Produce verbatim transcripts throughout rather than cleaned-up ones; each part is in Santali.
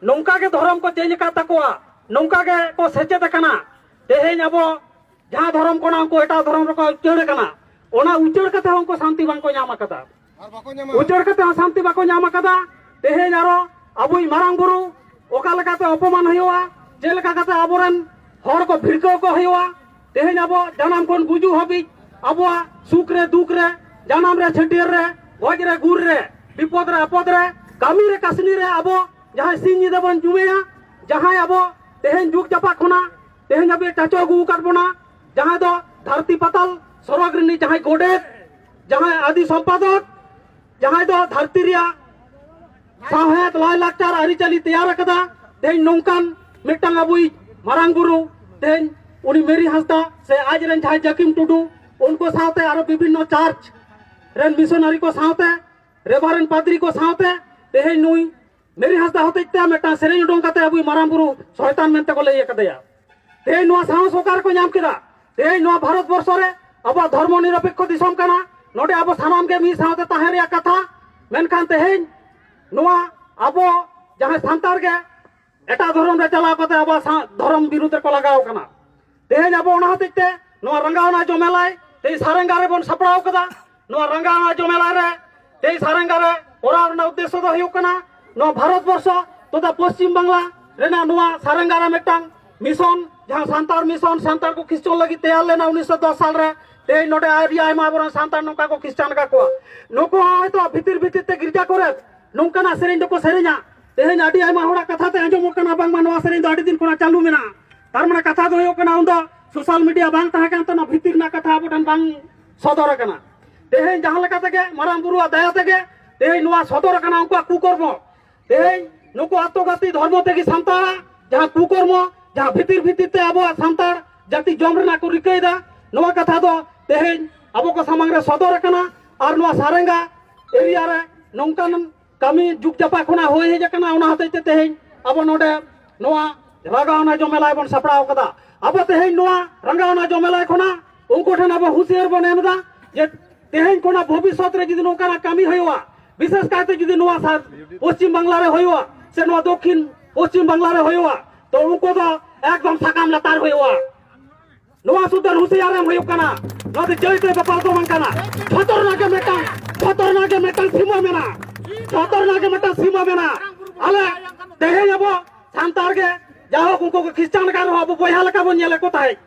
ᱱᱚᱝᱠᱟ ᱜᱮ ᱫᱷᱚᱨᱚᱢ ᱠᱚ ᱪᱮᱧᱡᱽ ᱟᱠᱟᱫ ᱛᱟᱠᱚᱣᱟ, ᱱᱚᱝᱠᱟ ᱜᱮ ᱠᱚ ᱥᱮᱪᱮᱫ ᱟᱠᱟᱱᱟ᱾ ᱛᱮᱦᱮᱧ ᱟᱵᱚ ᱡᱟᱦᱟᱸ ᱫᱷᱚᱨᱚᱢ ᱠᱷᱚᱱᱟᱜ ᱩᱱᱠᱩ ᱮᱴᱟᱜ ᱫᱷᱚᱨᱚᱢ ᱨᱮᱠᱚ ᱩᱪᱟᱹᱲ ᱟᱠᱟᱱᱟ, ᱚᱱᱟ ᱩᱪᱟᱹᱲ ᱠᱟᱛᱮ ᱦᱚᱸ ᱩᱱᱠᱩ ᱥᱟᱱᱛᱤ ᱵᱟᱝᱠᱚ ᱧᱟᱢ ᱟᱠᱟᱫᱟ᱾ ᱩᱪᱟᱹᱲ ᱠᱟᱛᱮ ᱦᱚᱸ ᱥᱟᱱᱛᱤ ᱵᱟᱠᱚ ᱧᱟᱢ ᱟᱠᱟᱫᱟ᱾ ᱛᱮᱦᱮᱧ ᱟᱨᱚ ᱟᱵᱚᱭᱤᱡ ᱢᱟᱨᱟᱝ ᱵᱩᱨᱩ ᱚᱠᱟ ᱞᱮᱠᱟᱛᱮ ᱚᱯᱚᱢᱟᱱ ᱦᱩᱭᱩᱜᱼᱟ, ᱪᱮᱫ ᱞᱮᱠᱟ ᱠᱟᱛᱮ ᱟᱵᱚᱨᱮᱱ ᱦᱚᱲ ᱠᱚ ᱵᱷᱤᱲᱠᱟᱹᱣ ᱠᱚ ᱦᱩᱭᱩᱜᱼᱟ᱾ ᱛᱮᱦᱮᱧ ᱟᱵᱚ ᱡᱟᱱᱟᱢ ᱠᱷᱚᱱ ᱜᱩᱡᱩᱜ ᱦᱟᱹᱵᱤᱡ ᱟᱵᱚᱣᱟᱜ ᱥᱩᱠ ᱨᱮ ᱫᱩᱠ ᱨᱮ, ᱡᱟᱱᱟᱢ ᱨᱮ ᱪᱷᱟᱹᱴᱭᱟᱹᱨ ᱨᱮ, ᱜᱚᱡ ᱨᱮ ᱜᱩᱨ ᱨᱮ, ᱵᱤᱯᱚᱫ ᱨᱮ ᱟᱯᱚᱫ ᱨᱮ, ᱠᱟᱹᱢᱤ ᱨᱮ ᱠᱟᱹᱥᱱᱤ ᱨᱮ ᱟᱵᱚ ᱡᱟᱦᱟᱸᱭ ᱥᱤᱧ ᱧᱤᱫᱟᱹ ᱵᱚᱱ ᱡᱩᱢᱮᱭᱟ, ᱡᱟᱦᱟᱸᱭ ᱟᱵᱚ ᱛᱮᱦᱮᱧ ᱡᱩᱜᱽ ᱡᱟᱯᱟᱜ ᱠᱷᱚᱱᱟᱜ ᱛᱮᱦᱮᱧ ᱦᱟᱹᱵᱤᱡ ᱪᱟᱪᱚ ᱟᱹᱜᱩ ᱟᱠᱟᱫ ᱵᱚᱱᱟ, ᱡᱟᱦᱟᱸᱭ ᱫᱚ ᱫᱷᱟᱹᱨᱛᱤ ᱯᱟᱛᱟᱞ ᱥᱚᱨᱚᱜᱽ ᱨᱤᱱᱤᱡ ᱡᱟᱦᱟᱸᱭ ᱜᱚᱰᱮᱛ, ᱡᱟᱦᱟᱸᱭ ᱟᱹᱫᱤ ᱥᱚᱢᱯᱟᱫᱚᱠ, ᱡᱟᱦᱟᱸᱭ ᱫᱚ ᱫᱷᱟᱹᱨᱛᱤ ᱨᱮᱭᱟᱜ ᱥᱟᱶᱦᱮᱫ ᱞᱟᱭᱼᱞᱟᱠᱪᱟᱨ ᱟᱹᱨᱤᱪᱟᱹᱞᱤ ᱛᱮᱭᱟᱨ ᱟᱠᱟᱫᱟ, ᱛᱮᱦᱮᱧ ᱱᱚᱝᱠᱟᱱ ᱢᱤᱫᱴᱟᱝ ᱟᱵᱚᱭᱤᱡ ᱢᱟᱨᱟᱝ ᱵᱩᱨᱩ ᱛᱮᱦᱮᱧ ᱩᱱᱤ ᱢᱮᱨᱤ ᱦᱟᱸᱥᱫᱟ ᱥᱮ ᱟᱡ ᱨᱮᱱ ᱡᱟᱦᱟᱸᱭ ᱡᱟᱹᱠᱤᱢ ᱴᱩᱰᱩ, ᱩᱱᱠᱩ ᱥᱟᱶᱛᱮ ᱟᱨᱚ ᱵᱤᱵᱷᱤᱱᱱᱚ ᱪᱟᱨᱪ ᱨᱮᱱ ᱢᱤᱥᱚᱱᱟᱨᱤ ᱠᱚ ᱥᱟᱶᱛᱮ, ᱨᱮᱵᱷᱟᱨᱮᱱᱰ ᱯᱟᱫᱽᱨᱤ ᱠᱚ ᱥᱟᱶᱛᱮ ᱛᱮᱦᱮᱧ ᱱᱩᱭ ᱢᱮᱨᱤ ᱦᱟᱸᱥᱫᱟ ᱦᱚᱛᱮᱡ ᱛᱮ ᱢᱤᱫᱴᱟᱝ ᱥᱮᱨᱮᱧ ᱩᱰᱩᱝ ᱠᱟᱛᱮ ᱟᱵᱚᱭᱤᱡ ᱢᱟᱨᱟᱝ ᱵᱩᱨᱩ ᱥᱚᱭᱛᱟᱱ ᱢᱮᱱᱛᱮ ᱠᱚ ᱞᱟᱹᱭ ᱟᱠᱟᱫᱮᱭᱟ᱾ ᱛᱮᱦᱮᱧ ᱱᱚᱣᱟ ᱥᱟᱦᱚᱥ ᱚᱠᱟ ᱨᱮᱠᱚ ᱧᱟᱢ ᱠᱮᱫᱟ? ᱛᱮᱦᱮᱧ ᱱᱚᱣᱟ ᱵᱷᱟᱨᱚᱛ ᱵᱚᱨᱥᱚ ᱨᱮ ᱟᱵᱚᱣᱟᱜ ᱫᱷᱚᱨᱢᱚ ᱱᱤᱨᱚᱯᱮᱠᱠᱷᱚ ᱫᱤᱥᱚᱢ ᱠᱟᱱᱟ, ᱱᱚᱰᱮ ᱟᱵᱚ ᱥᱟᱱᱟᱢ ᱜᱮ ᱢᱤᱫ ᱥᱟᱶᱛᱮ ᱛᱟᱦᱮᱸ ᱨᱮᱭᱟᱜ ᱠᱟᱛᱷᱟ᱾ ᱢᱮᱱᱠᱷᱟᱱ ᱛᱮᱦᱮᱧ ᱱᱚᱣᱟ ᱟᱵᱚ ᱡᱟᱦᱟᱸᱭ ᱥᱟᱱᱛᱟᱲ ᱜᱮ ᱮᱴᱟᱜ ᱫᱷᱚᱨᱚᱢ ᱨᱮ ᱪᱟᱞᱟᱣ ᱠᱟᱛᱮ ᱟᱵᱚᱣᱟᱜ ᱥᱟ-, ᱫᱷᱚᱨᱚᱢ ᱵᱤᱨᱩᱫᱷ ᱨᱮᱠᱚ ᱞᱟᱜᱟᱣ ᱠᱟᱱᱟ᱾ ᱛᱮᱦᱮᱧ ᱟᱵᱚ ᱚᱱᱟ ᱦᱚᱛᱮᱡ ᱛᱮ ᱱᱚᱣᱟ ᱨᱟᱸᱜᱟᱣᱱᱟ ᱡᱚᱢᱮᱞᱟᱭ ᱛᱮᱦᱮᱧ ᱥᱟᱨᱮᱝᱜᱟ ᱨᱮᱵᱚᱱ ᱥᱟᱯᱲᱟᱣ ᱠᱟᱫᱟ᱾ ᱱᱚᱣᱟ ᱨᱟᱸᱜᱟᱣᱱᱟ ᱡᱚᱢᱮᱞᱟᱭ ᱨᱮ ᱛᱮᱦᱮᱧ ᱥᱟᱨᱮᱝᱜᱟ ᱨᱮ ᱠᱚᱨᱟᱣ ᱨᱮᱱᱟᱜ ᱩᱫᱽᱫᱮᱥᱥᱚ ᱫᱚ ᱦᱩᱭᱩᱜ ᱠᱟᱱᱟ, ᱱᱚᱣᱟ ᱵᱷᱟᱨᱚᱛ ᱵᱚᱨᱥᱚ ᱛᱚᱛᱷᱟ ᱯᱚᱥᱪᱤᱢ ᱵᱟᱝᱞᱟ ᱨᱮᱱᱟᱜ ᱱᱚᱣᱟ ᱥᱟᱨᱮᱝᱜᱟ ᱨᱮ ᱢᱤᱫᱴᱟᱝ ᱢᱤᱥᱚᱱ, ᱡᱟᱦᱟᱸ ᱥᱟᱱᱛᱟᱲ ᱢᱤᱥᱚᱱ, ᱥᱟᱱᱛᱟᱲ ᱠᱚ ᱠᱷᱨᱤᱥᱪᱚᱱ ᱞᱟᱹᱜᱤᱫ ᱛᱮᱭᱟᱨ ᱞᱮᱱᱟ ᱩᱱᱤᱥᱥᱚ ᱫᱚᱥ ᱥᱟᱞ ᱨᱮ᱾ ᱛᱮᱦᱮᱧ ᱱᱚᱰᱮ ᱟᱹᱰᱤ ᱟᱭᱢᱟ ᱟᱵᱚᱨᱮᱱ ᱥᱟᱱᱛᱟᱲ ᱱᱚᱝᱠᱟ ᱠᱚ ᱠᱷᱨᱤᱥᱪᱟᱱ ᱟᱠᱟᱫ ᱠᱚᱣᱟ᱾ ᱱᱩᱠᱩ ᱦᱚᱸ ᱦᱚᱭᱛᱳ ᱵᱷᱤᱛᱤᱨ ᱵᱷᱤᱛᱤᱨ ᱛᱮ ᱜᱤᱨᱡᱟ ᱠᱚᱨᱮ ᱱᱚᱝᱠᱟᱱᱟᱜ ᱥᱮᱨᱮᱧ ᱫᱚᱠᱚ ᱥᱮᱨᱮᱧᱟ᱾ ᱛᱮᱦᱮᱧ ᱟᱹᱰᱤ ᱟᱭᱢᱟ ᱦᱚᱲᱟᱜ ᱠᱟᱛᱷᱟ ᱛᱮ ᱟᱸᱡᱚᱢᱚᱜ ᱠᱟᱱᱟ, ᱵᱟᱝᱢᱟ ᱱᱚᱣᱟ ᱥᱮᱨᱮᱧ ᱫᱚ ᱟᱹᱰᱤ ᱫᱤᱱ ᱠᱷᱚᱱᱟᱜ ᱪᱟᱹᱞᱩ ᱢᱮᱱᱟᱜᱼᱟ᱾ ᱛᱟᱨ ᱢᱟᱱᱮ ᱠᱟᱛᱷᱟ ᱫᱚ ᱦᱩᱭᱩᱜ ᱠᱟᱱᱟ, ᱩᱱᱫᱚ ᱥᱳᱥᱟᱞ ᱢᱤᱰᱤᱭᱟ ᱵᱟᱝ ᱛᱟᱦᱮᱸ ᱠᱟᱱ ᱛᱟᱦᱮᱱᱟ, ᱵᱷᱤᱛᱤᱨ ᱨᱮᱱᱟᱜ ᱠᱟᱛᱷᱟ ᱟᱵᱚ ᱴᱷᱮᱱ ᱵᱟᱝ ᱥᱚᱫᱚᱨ ᱟᱠᱟᱱᱟ᱾ ᱛᱮᱦᱮᱧ ᱡᱟᱦᱟᱸ ᱞᱮᱠᱟ ᱛᱮᱜᱮ ᱢᱟᱨᱟᱝ ᱵᱩᱨᱩᱣᱟᱜ ᱫᱟᱭᱟ ᱛᱮᱜᱮ ᱛᱮᱦᱮᱧ ᱱᱚᱣᱟ ᱥᱚᱫᱚᱨ ᱟᱠᱟᱱᱟ ᱩᱱᱠᱩᱣᱟᱜ ᱠᱩᱠᱚᱨᱢᱚ᱾ ᱛᱮᱦᱮᱧ ᱱᱩᱠᱩ ᱟᱛᱛᱚᱜᱟᱛᱤ ᱫᱷᱚᱨᱢᱚ ᱛᱮᱜᱮ ᱥᱟᱱᱛᱟᱲᱟᱜ ᱡᱟᱦᱟᱸ ᱠᱩᱠᱚᱨᱢᱚ, ᱡᱟᱦᱟᱸ ᱵᱷᱤᱛᱤᱨ ᱵᱷᱤᱛᱤᱨ ᱛᱮ ᱟᱵᱚᱣᱟᱜ ᱥᱟᱱᱛᱟᱲ ᱡᱟᱹᱛᱤ ᱡᱚᱢ ᱨᱮᱱᱟᱜ ᱠᱚ ᱨᱤᱠᱟᱹᱭᱮᱫᱟ, ᱱᱚᱣᱟ ᱠᱟᱛᱷᱟ ᱫᱚ ᱛᱮᱦᱮᱧ ᱟᱵᱚ ᱠᱚ ᱥᱟᱢᱟᱝ ᱨᱮ ᱥᱚᱫᱚᱨ ᱟᱠᱟᱱᱟ᱾ ᱟᱨ ᱱᱚᱣᱟ ᱥᱟᱨᱮᱝᱜᱟ ᱮᱨᱤᱭᱟ ᱨᱮ ᱱᱚᱝᱠᱟᱱ ᱠᱟᱹᱢᱤ ᱡᱩᱜᱽ ᱡᱟᱯᱟᱜ ᱠᱷᱚᱱᱟᱜ ᱦᱩᱭ ᱦᱮᱡ ᱟᱠᱟᱱᱟ᱾ ᱚᱱᱟ ᱦᱚᱛᱮᱡ ᱛᱮ ᱛᱮᱦᱮᱧ ᱟᱵᱚ ᱱᱚᱰᱮ ᱱᱚᱣᱟ ᱨᱟᱸᱜᱟᱣᱱᱟ ᱡᱚᱢᱮᱞᱟᱭ ᱵᱚᱱ ᱥᱟᱯᱲᱟᱣ ᱠᱟᱫᱟ᱾ ᱟᱵᱚ ᱛᱮᱦᱮᱧ ᱱᱚᱣᱟ ᱨᱟᱸᱜᱟᱣᱱᱟ ᱡᱚᱢᱮᱞᱟᱭ ᱠᱷᱚᱱᱟᱜ ᱩᱱᱠᱩ ᱴᱷᱮᱱ ᱟᱵᱚ ᱦᱩᱸᱥᱤᱭᱟᱹᱨ ᱵᱚᱱ ᱮᱢ ᱮᱫᱟ ᱡᱮ ᱛᱮᱦᱮᱧ ᱠᱷᱚᱱᱟᱜ ᱵᱷᱚᱵᱤᱥᱥᱚᱛ ᱨᱮ ᱡᱩᱫᱤ ᱱᱚᱝᱠᱟᱱᱟᱜ ᱠᱟᱹᱢᱤ ᱦᱩᱭᱩᱜᱼᱟ, ᱵᱤᱥᱮᱥ ᱠᱟᱭᱛᱮ ᱡᱩᱫᱤ ᱱᱚᱣᱟ ᱥᱟ-, ᱯᱚᱥᱪᱤᱢ ᱵᱟᱝᱞᱟ ᱨᱮ ᱦᱩᱭᱩᱜᱼᱟ, ᱥᱮ ᱱᱚᱣᱟ ᱫᱚᱠᱠᱷᱤᱱ ᱯᱚᱥᱪᱤᱢ ᱵᱟᱝᱞᱟ ᱨᱮ ᱦᱩᱭᱩᱜᱼᱟ, ᱛᱚ ᱩᱱᱠᱩ ᱫᱚ ᱮᱠᱫᱚᱢ ᱥᱟᱠᱟᱢ ᱞᱟᱛᱟᱨ ᱦᱩᱭᱩᱜᱼᱟ᱾ ᱱᱚᱣᱟ ᱥᱩᱫᱷᱟᱹ ᱦᱩᱸᱥᱤᱭᱟᱨ ᱮᱢ ᱦᱩᱭᱩᱜ ᱠᱟᱱᱟ᱾ ᱱᱚᱣᱟ ᱫᱚ ᱡᱟᱹᱭ ᱛᱮ ᱵᱮᱯᱟᱨ ᱫᱚ ᱵᱟᱝ ᱠᱟᱱᱟ᱾ ᱡᱷᱚᱛᱚ ᱨᱮᱱᱟᱜ ᱜᱮ ᱢᱤᱫᱴᱟᱝ, ᱡᱷᱚᱛᱚ ᱨᱮᱱᱟᱜ ᱜᱮ ᱢᱤᱫᱴᱟᱝ ᱥᱤᱢᱟᱹ ᱢᱮᱱᱟᱜᱼᱟ᱾ ᱡᱷᱚᱛᱚ ᱨᱮᱱᱟᱜ ᱜᱮ ᱢᱤᱫᱴᱟᱝ ᱥᱤᱢᱟᱹ ᱢᱮᱱᱟᱜᱼᱟ᱾ ᱟᱞᱮ ᱛᱮᱦᱮᱧ ᱟᱵᱚ ᱥᱟᱱᱛᱟᱲ ᱜᱮ, ᱡᱟᱭᱦᱳᱠ, ᱩᱱᱠᱩ ᱠᱚ ᱠᱷᱨᱤᱥᱴᱟᱱ ᱠᱟᱱ ᱨᱮᱦᱚᱸ ᱟᱵᱚ ᱵᱚᱭᱦᱟ ᱞᱮᱠᱟ ᱵᱚᱱ ᱧᱮᱞᱮᱫ ᱠᱚ ᱛᱟᱦᱮᱸᱫ᱾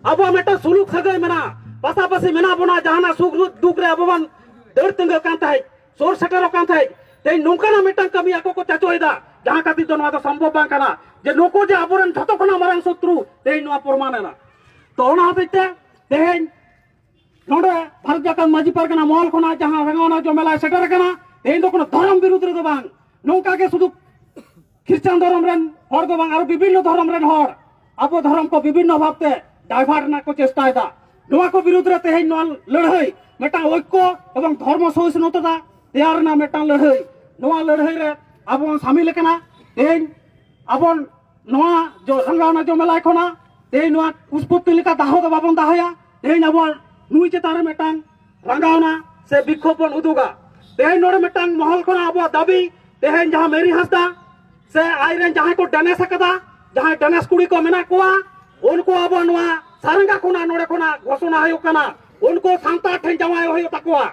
ᱟᱵᱚᱣᱟᱜ ᱢᱤᱫᱴᱟᱝ ᱥᱩᱞᱩᱠ ᱥᱟᱹᱜᱟᱹᱭ ᱢᱮᱱᱟᱜᱼᱟ, ᱯᱟᱥᱟᱯᱟᱥᱤ ᱢᱮᱱᱟᱜ ᱵᱚᱱᱟ, ᱡᱟᱦᱟᱱᱟᱜ ᱥᱩᱠ ᱫᱩᱠ ᱨᱮ ᱟᱵᱚ ᱵᱚᱱ ᱫᱟᱹᱲ ᱛᱤᱸᱜᱟᱹᱜ ᱠᱟᱱ ᱛᱟᱦᱮᱸᱫ, ᱥᱩᱨ ᱥᱮᱴᱮᱨᱚᱜ ᱠᱟᱱ ᱛᱟᱦᱮᱸᱫ᱾ ᱛᱮᱦᱮᱧ ᱱᱚᱝᱠᱟᱱᱟᱜ ᱢᱤᱫᱴᱟᱝ ᱠᱟᱹᱢᱤ ᱟᱠᱚ ᱠᱚ ᱪᱟᱪᱚᱭᱮᱫᱟ, ᱡᱟᱦᱟᱸ ᱠᱷᱟᱹᱛᱤᱨ ᱫᱚ ᱱᱚᱣᱟ ᱫᱚ ᱥᱚᱢᱵᱷᱚᱵ ᱵᱟᱝ ᱠᱟᱱᱟ ᱡᱮ ᱱᱩᱠᱩ ᱡᱮ ᱟᱵᱚᱨᱮᱱ ᱡᱷᱚᱛᱚ ᱠᱷᱚᱱᱟᱜ ᱢᱟᱨᱟᱝ ᱥᱚᱛᱨᱩ, ᱛᱮᱦᱮᱧ ᱱᱚᱣᱟ ᱯᱨᱚᱢᱟᱱ ᱮᱱᱟ᱾ ᱛᱚ ᱚᱱᱟ ᱦᱚᱛᱮᱡ ᱛᱮ ᱛᱮᱦᱮᱧ ᱱᱚᱰᱮ ᱵᱷᱟᱨᱚᱛ ᱡᱟᱠᱟᱛ ᱢᱟᱹᱡᱷᱤ ᱯᱟᱨᱜᱟᱱᱟ ᱢᱚᱦᱚᱞ ᱠᱷᱚᱱᱟᱜ ᱡᱟᱦᱟᱸ ᱨᱟᱸᱜᱟᱣᱱᱟ ᱡᱚᱢᱮᱞᱟᱭ ᱥᱮᱴᱮᱨ ᱟᱠᱟᱱᱟ, ᱛᱮᱦᱮᱧ ᱫᱚ ᱠᱳᱱᱳ ᱫᱷᱚᱨᱚᱢ ᱵᱤᱨᱩᱫᱽ ᱨᱮᱫᱚ ᱵᱟᱝ, ᱱᱚᱝᱠᱟ ᱜᱮ ᱥᱩᱫᱷᱩ ᱠᱷᱨᱤᱥᱴᱟᱱ ᱫᱷᱚᱨᱚᱢ ᱨᱮᱱ ᱦᱚᱲ ᱫᱚ ᱵᱟᱝ, ᱟᱨᱚ ᱵᱤᱵᱷᱤᱱᱱᱚ ᱫᱷᱚᱨᱚᱢ ᱨᱮᱱ ᱦᱚᱲ ᱟᱵᱚ ᱫᱷᱚᱨᱚᱢ ᱠᱚ ᱵᱤᱵᱷᱤᱱᱱᱚ ᱵᱷᱟᱵᱛᱮ ᱰᱟᱭᱵᱷᱟᱨᱴ ᱨᱮᱱᱟᱜ ᱠᱚ ᱪᱮᱥᱴᱟᱭᱮᱫᱟ᱾ ᱱᱚᱣᱟ ᱠᱚ ᱵᱤᱨᱩᱫᱽ ᱨᱮ ᱛᱮᱦᱮᱧ ᱱᱚᱣᱟ ᱞᱟᱹᱲᱦᱟᱹᱭ, ᱢᱤᱫᱴᱟᱝ ᱳᱭᱠᱚ ᱮᱵᱚᱝ ᱫᱷᱚᱨᱢᱚ ᱥᱚᱦᱤᱥᱱᱩᱛᱟ ᱛᱮᱭᱟᱨ ᱨᱮᱱᱟᱜ ᱢᱤᱫᱴᱟᱝ ᱞᱟᱹᱲᱦᱟᱹᱭ, ᱱᱚᱣᱟ ᱞᱟᱹᱲᱦᱟᱹᱭ ᱨᱮ ᱟᱵᱚ ᱵᱚᱱ ᱥᱟᱢᱤᱞ ᱟᱠᱟᱱᱟ᱾ ᱛᱮᱦᱮᱧ ᱟᱵᱚ ᱱᱚᱣᱟ ᱡᱚ-, ᱨᱟᱸᱜᱟᱣᱱᱟ ᱡᱚᱢᱮᱞᱟᱭ ᱠᱷᱚᱱᱟᱜ ᱛᱮᱦᱮᱧ ᱱᱚᱣᱟ ᱩᱥᱯᱚᱛᱛᱤ ᱞᱮᱠᱟ ᱫᱟᱦᱚ ᱫᱚ ᱵᱟᱵᱚᱱ ᱫᱟᱦᱚᱭᱟ᱾ ᱛᱮᱦᱮᱧ ᱟᱵᱚᱣᱟᱜ ᱱᱩᱭ ᱪᱮᱛᱟᱱ ᱨᱮ ᱢᱤᱫᱴᱟᱝ ᱨᱟᱸᱜᱟᱣᱱᱟ ᱥᱮ ᱵᱤᱠᱠᱷᱳᱵ ᱵᱚᱱ ᱩᱫᱩᱜᱟ᱾ ᱛᱮᱦᱮᱧ ᱱᱚᱰᱮ ᱢᱤᱫᱴᱟᱝ ᱢᱚᱦᱚᱞ ᱠᱷᱚᱱᱟᱜ ᱟᱵᱚᱣᱟᱜ ᱫᱟᱹᱵᱤ, ᱛᱮᱦᱮᱧ ᱡᱟᱦᱟᱸ ᱢᱮᱨᱤ ᱦᱟᱸᱥᱫᱟ ᱥᱮ ᱟᱡᱨᱮᱱ ᱡᱟᱦᱟᱸᱭ ᱠᱚ ᱰᱮᱱᱮᱥ ᱟᱠᱟᱫᱟ, ᱡᱟᱦᱟᱸᱭ ᱰᱮᱱᱮᱥ ᱠᱩᱲᱤ ᱠᱚ ᱢᱮᱱᱟᱜ ᱠᱚᱣᱟ, ᱩᱱᱠᱩ ᱟᱵᱚ ᱱᱚᱣᱟ ᱥᱟᱨᱮᱝᱜᱟ ᱠᱷᱚᱱᱟᱜ, ᱱᱚᱰᱮ ᱠᱷᱚᱱᱟᱜ ᱜᱷᱳᱥᱚᱱᱟ ᱦᱩᱭᱩᱜ ᱠᱟᱱᱟ, ᱩᱱᱠᱩ ᱥᱟᱱᱛᱟᱲ ᱴᱷᱮᱱ ᱡᱟᱶᱟᱭ ᱦᱩᱭᱩᱜ ᱛᱟᱠᱚᱣᱟ᱾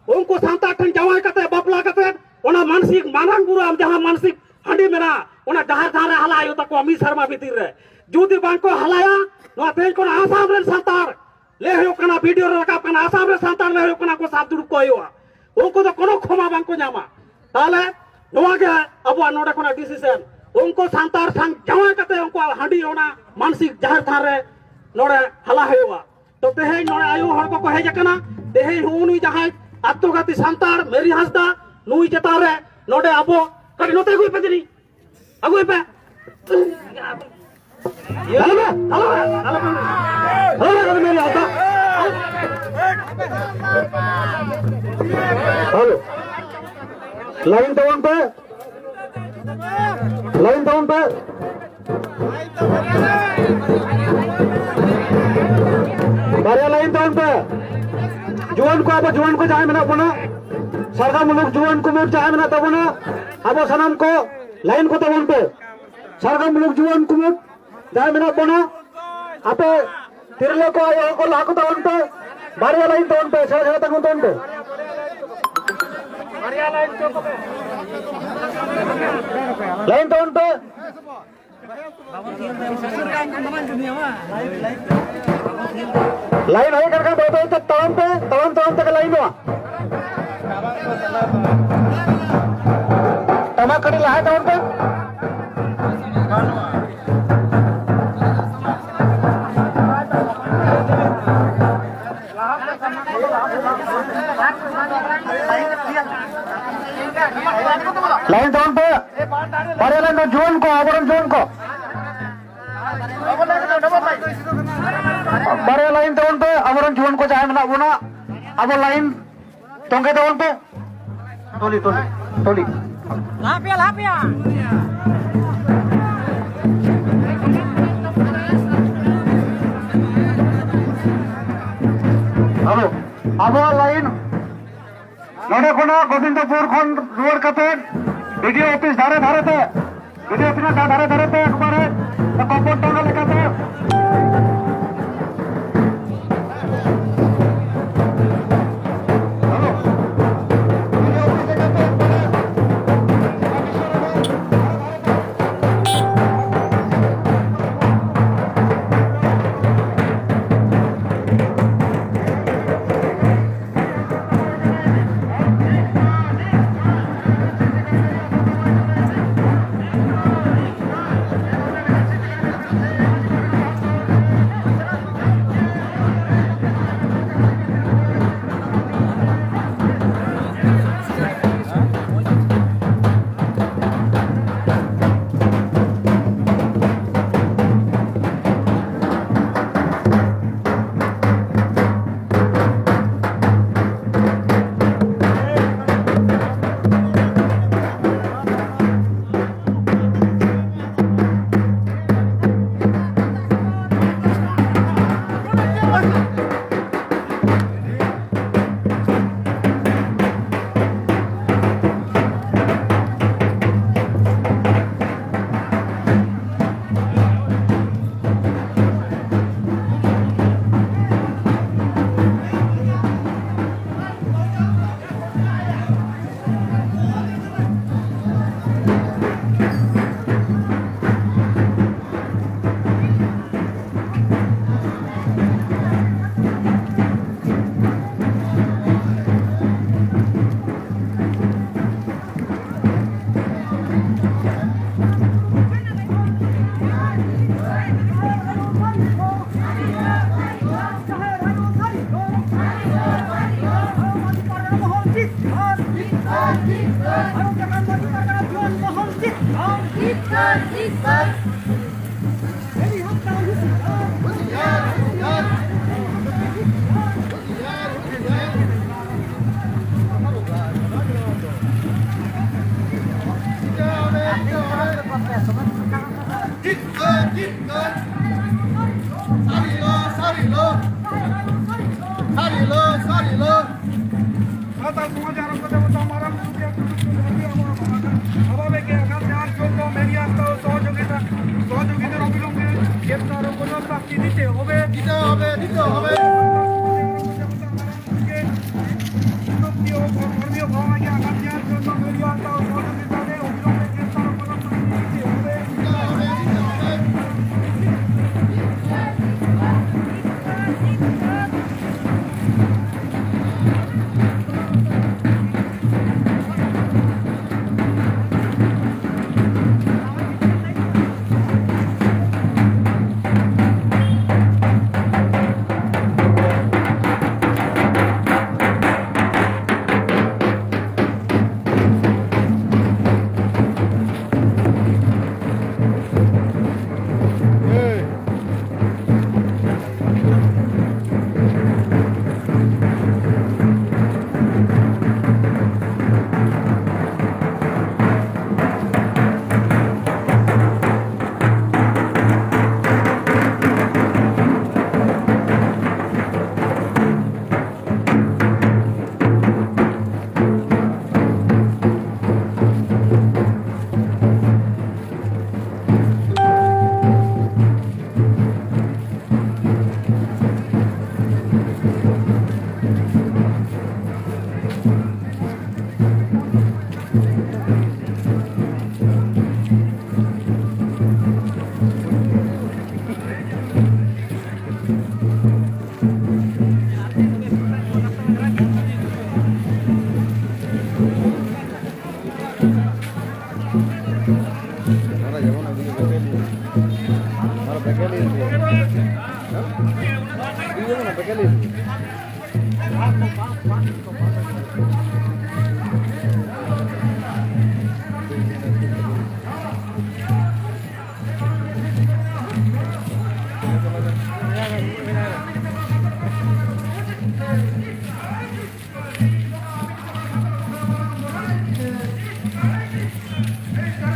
ᱩᱱᱠᱩ ᱥᱟᱱᱛᱟᱲ ᱴᱷᱮᱱ ᱡᱟᱶᱟᱭ ᱠᱟᱛᱮ, ᱵᱟᱯᱞᱟ ᱠᱟᱛᱮ, ᱚᱱᱟ ᱢᱟᱱᱥᱤᱠ ᱢᱟᱨᱟᱝ ᱵᱩᱨᱩ ᱟᱢ ᱡᱟᱦᱟᱸ ᱢᱟᱱᱥᱤᱠ ᱦᱟᱺᱰᱤ ᱢᱮᱱᱟᱜᱼᱟ, ᱚᱱᱟ ᱡᱟᱦᱮᱨ ᱛᱷᱟᱱ ᱨᱮ ᱦᱟᱞᱟ ᱦᱩᱭᱩᱜ ᱛᱟᱠᱚᱣᱟ ᱢᱤᱫ ᱥᱮᱨᱢᱟ ᱵᱷᱤᱛᱤᱨ ᱨᱮ᱾ ᱡᱩᱫᱤ ᱵᱟᱝ ᱠᱚ ᱦᱟᱞᱟᱭᱟ, ᱱᱚᱣᱟ ᱛᱮᱦᱮᱧ ᱠᱷᱚᱱ ᱟᱥᱟᱢ ᱨᱮᱱ ᱥᱟᱱᱛᱟᱲ ᱞᱟᱹᱭ ᱦᱩᱭᱩᱜ ᱠᱟᱱᱟ, ᱵᱷᱤᱰᱤᱭᱳ ᱨᱮ ᱨᱟᱠᱟᱵ ᱠᱟᱱᱟ, ᱟᱥᱟᱢ ᱨᱮ ᱥᱟᱱᱛᱟᱲ ᱞᱟᱹᱭ ᱦᱩᱭᱩᱜ ᱠᱟᱱᱟ, ᱩᱱᱠᱩ ᱥᱟᱵ ᱫᱩᱲᱩᱵ ᱠᱚ ᱦᱩᱭᱩᱜᱼᱟ᱾ ᱩᱱᱠᱩ ᱫᱚ ᱠᱳᱱᱳ ᱠᱷᱚᱢᱟ ᱵᱟᱝ ᱠᱚ ᱧᱟᱢᱟ᱾ ᱛᱟᱦᱚᱞᱮ ᱱᱚᱣᱟ ᱜᱮ ᱟᱵᱚᱣᱟᱜ ᱱᱚᱰᱮ ᱠᱷᱚᱱᱟᱜ ᱰᱤᱥᱤᱥᱮᱱ, ᱩᱱᱠᱩ ᱥᱟᱱᱛᱟᱲ ᱥᱟᱝ ᱡᱟᱶᱟᱭ ᱠᱟᱛᱮ ᱩᱱᱠᱩᱣᱟᱜ ᱦᱟᱺᱰᱤ ᱚᱱᱟ ᱢᱟᱱᱥᱤᱠ ᱡᱟᱦᱮᱨ ᱛᱷᱟᱱ ᱨᱮ ᱱᱚᱰᱮ ᱦᱟᱞᱟ ᱦᱩᱭᱩᱜᱼᱟ᱾ ᱛᱚ ᱛᱮᱦᱮᱧ ᱱᱚᱰᱮ ᱟᱭᱳ ᱦᱚᱲ ᱠᱚᱠᱚ ᱦᱮᱡ ᱟᱠᱟᱱᱟ, ᱛᱮᱦᱮᱧ ᱦᱩᱜᱼᱩ ᱱᱩᱭ ᱡᱟᱦᱟᱸᱭ ᱟᱛᱢᱚᱜᱷᱟᱛᱤ ᱥᱟᱱᱛᱟᱲ ᱢᱮᱨᱤ ᱦᱟᱸᱥᱫᱟ, ᱱᱩᱭ ᱪᱮᱛᱟᱱ ᱨᱮ ᱱᱚᱰᱮ ᱟᱵᱚ ᱠᱟᱹᱴᱤᱡ ᱱᱚᱛᱮ ᱟᱹᱜᱩᱭ ᱯᱮ ᱫᱤᱱᱤ, ᱟᱹᱜᱩᱭ ᱯᱮ᱾ ᱟᱞᱚ ᱢᱮ, ᱟᱞᱚ ᱢᱮ, ᱟᱞᱚ ᱢᱮ, ᱟᱞᱚ ᱢᱮ, ᱟᱞᱚ ᱢᱮ, ᱟᱞᱚ ᱢᱮ᱾ ᱦᱮᱞᱳ, ᱞᱟᱭᱤᱱ ᱛᱟᱵᱚᱱ ᱯᱮ, ᱞᱟᱭᱤᱱ ᱛᱟᱵᱚᱱ ᱯᱮ, ᱵᱟᱨᱭᱟ ᱞᱟᱭᱤᱱ ᱛᱟᱵᱚᱱ ᱯᱮ᱾ ᱡᱩᱣᱟᱹᱱ ᱠᱚ, ᱟᱵᱚ ᱡᱩᱣᱟᱹᱱ ᱠᱚ ᱡᱟᱦᱟᱸᱭ ᱢᱮᱱᱟᱜ ᱵᱚᱱᱟ, ᱥᱟᱨᱜᱟ ᱢᱩᱞᱩᱠ ᱡᱩᱣᱟᱹᱱ ᱠᱚ ᱢᱳᱴ ᱡᱟᱦᱟᱸᱭ ᱢᱮᱱᱟᱜ ᱛᱟᱵᱚᱱᱟ, ᱟᱵᱚ ᱥᱟᱱᱟᱢ ᱠᱚ ᱞᱟᱭᱤᱱ ᱠᱚ ᱛᱟᱵᱚᱱ ᱯᱮ᱾ ᱥᱟᱨᱜᱟᱢ ᱢᱩᱞᱩᱠ ᱡᱩᱣᱟᱹᱱ ᱠᱩᱢᱩᱴ ᱡᱟᱦᱟᱸᱭ ᱢᱮᱱᱟᱜ ᱵᱚᱱᱟ, ᱟᱯᱮ ᱛᱤᱨᱞᱟᱹ ᱠᱚ, ᱟᱭᱳ ᱦᱚᱲ ᱠᱚ ᱞᱟᱦᱟ ᱠᱚ ᱛᱟᱵᱚᱱ ᱯᱮ᱾ ᱵᱟᱨᱭᱟ ᱞᱟᱭᱤᱱ ᱛᱟᱵᱚᱱ ᱯᱮ, ᱥᱮᱬᱟ ᱥᱮᱬᱟ ᱛᱟᱵᱚᱱ ᱛᱟᱵᱚᱱ ᱯᱮ᱾ ᱞᱟᱭᱤᱱ ᱛᱟᱵᱚᱱ ᱯᱮ᱾ ᱞᱟᱭᱤᱱ ᱦᱩᱭ ᱠᱟᱱ ᱠᱷᱟᱱ ᱵᱟᱹᱭ ᱵᱟᱹᱭ ᱛᱮ ᱛᱟᱲᱟᱢ ᱯᱮ, ᱛᱟᱲᱟᱢ ᱛᱟᱲᱟᱢ ᱛᱮᱜᱮ ᱞᱟᱭᱤᱱᱚᱜᱼᱟ᱾ ᱴᱟᱢᱟᱠ ᱠᱟᱹᱴᱤᱡ ᱞᱟᱦᱟ ᱛᱟᱲᱟᱢ ᱯᱮ᱾ ᱞᱟᱭᱤᱱ ᱛᱟᱲᱟᱢ ᱯᱮ᱾ ᱵᱟᱨᱭᱟ ᱞᱟᱭᱤᱱ ᱫᱚ ᱡᱩᱣᱟᱹᱱ ᱠᱚ, ᱟᱵᱚᱨᱮᱱ ᱡᱩᱣᱟᱹᱱ ᱠᱚ᱾ ᱵᱟᱨᱭᱟ ᱞᱟᱭᱤᱱ ᱛᱟᱵᱚᱱ ᱯᱮ, ᱟᱵᱚᱨᱮᱱ ᱡᱩᱣᱟᱹᱱ ᱠᱚ ᱡᱟᱦᱟᱸᱭ ᱢᱮᱱᱟᱜ ᱵᱚᱱᱟ, ᱟᱵᱚ ᱞᱟᱭᱤᱱ ᱛᱚᱸᱜᱮ ᱛᱟᱵᱚᱱ ᱯᱮ᱾ ᱴᱚᱞᱤ, ᱴᱚᱞᱤ, ᱴᱚᱞᱤ᱾ ᱞᱟᱦᱟ ᱯᱮᱭᱟ, ᱞᱟᱦᱟ ᱯᱮᱭᱟ᱾ ᱟᱵᱚ, ᱟᱵᱚᱣᱟᱜ ᱞᱟᱭᱤᱱ ᱱᱚᱰᱮ ᱠᱷᱚᱱᱟᱜ ᱜᱳᱵᱤᱱᱫᱚᱯᱩᱨ ᱠᱷᱚᱱ ᱨᱩᱣᱟᱹᱲ ᱠᱟᱛᱮ ᱵᱤᱰᱤᱳ ᱚᱯᱷᱤᱥ ᱫᱷᱟᱨᱮ ᱫᱷᱟᱨᱮ ᱛᱮ, ᱵᱤᱰᱤᱳ ᱚᱯᱷᱤᱥ ᱨᱮᱱᱟᱜ ᱫᱷᱟᱨᱮ ᱫᱷᱟᱨᱮ ᱛᱮ ᱮᱠᱵᱟᱨᱮ ᱠᱚᱯᱚᱨ ᱰᱟᱸᱜᱟ ᱞᱮᱠᱟᱛᱮ᱾ ᱥᱟᱱᱛᱟᱲ ᱥᱚᱢᱟᱡᱽ ᱟᱨ ᱚᱱᱠᱟ ᱛᱮ ᱢᱤᱫᱴᱟᱝ ᱢᱟᱨᱟᱝ ᱵᱩᱨᱩ ᱜᱮ ᱟᱵᱚ ᱞᱟᱹᱜᱤᱫ ᱟᱜᱟᱢ ᱡᱟᱦᱟᱸ ᱡᱚᱱᱢᱚ ᱢᱮᱱᱤᱭᱟ ᱦᱟᱸᱥᱫᱟ ᱥᱚᱦᱚᱡᱳᱜᱤᱛᱟ, ᱥᱚᱦᱚᱡᱳᱜᱤᱛᱟ ᱚᱵᱤᱞᱚᱢᱵᱮ ᱜᱨᱮᱯᱛᱟᱨ ও পরিণত শাস্তি দিতে হবে। দিতে হবে, দিতে হবে। ধর্মীয় ভাবাবেগে আঘাত দেওয়ার জন্য মেরিয়া হত্তা ও সহযোগিতাকে অবিলম্বে গ্রেপ্তার ও পরিণত শাস্তি দিতে হবে।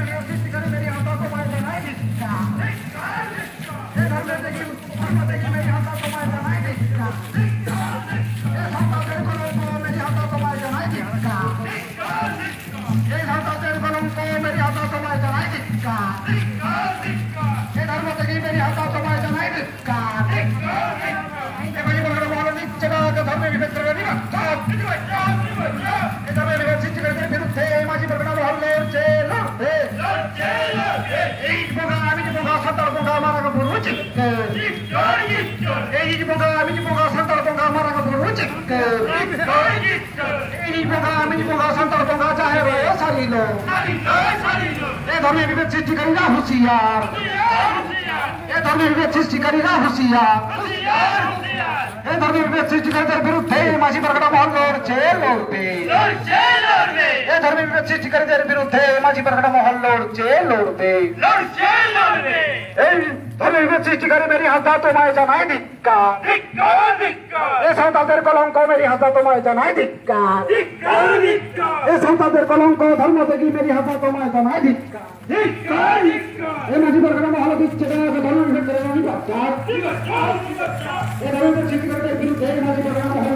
सृष्टिकर्ता मेरी हाथा तो मैं जनाई धिक्कार। हे धर्म देखी, धर्म देखी मेरी हाथा तो मैं जनाई धिक्कार। हे सावताल तेरे को लोगों मेरी हाथा तो मैं जनाई धिक्कार। हे सावताल तेरे को लोगों मेरी हाथा तो मैं जनाई धिक्कार। हे धर्म देखी मेरी हाथा तो मैं जनाई धिक्कार। ए माजी परगड़ा महल निश्चला के धर्म विभेद करने का। ए धर्म विभेद सृष्टि करते विरुद्ध है, माजी परगड़ा महल लोर चेलो। ए इज बोगा, आमिज बोगा, सत्तर बोगा, मारा का बुरु चिक। ए इज बोगा, आमिज बोगा, सत्तर बोगा, मारा का बुरु चिक। ए इज बोगा, आमिज बोगा, सत्तर बोगा, चाहे रो सारी लो। ए धर्म विभेद सृष्टि करेगा होशियार। ए धर्म विभेद सृष्टि करेगा होशियार। ए धर्म विभेद सृष्टि करते विरुद्ध है, माजी परगड़ा महल लोर चेलो। ए धर्म विभेद सृष्टि करते विरुद्ध है, माजी परगड़ा महल लोर चेलो। ए धर्म विभेद सृष्टि करे मेरी हाथा तो मैं जनाई धिक्कार। ए सावताल तेरे को लोगों मेरी हाथा तो मैं जनाई धिक्कार। ए सावताल तेरे को लोगों धर्म देखी मेरी हाथा तो मैं जनाई धिक्कार। ए माजी परगड़ा महल निश्चला के धर्म विभेद करने का। ए धर्म विभेद सृष्टि करते विरुद्ध है, माजी परगड़ा महल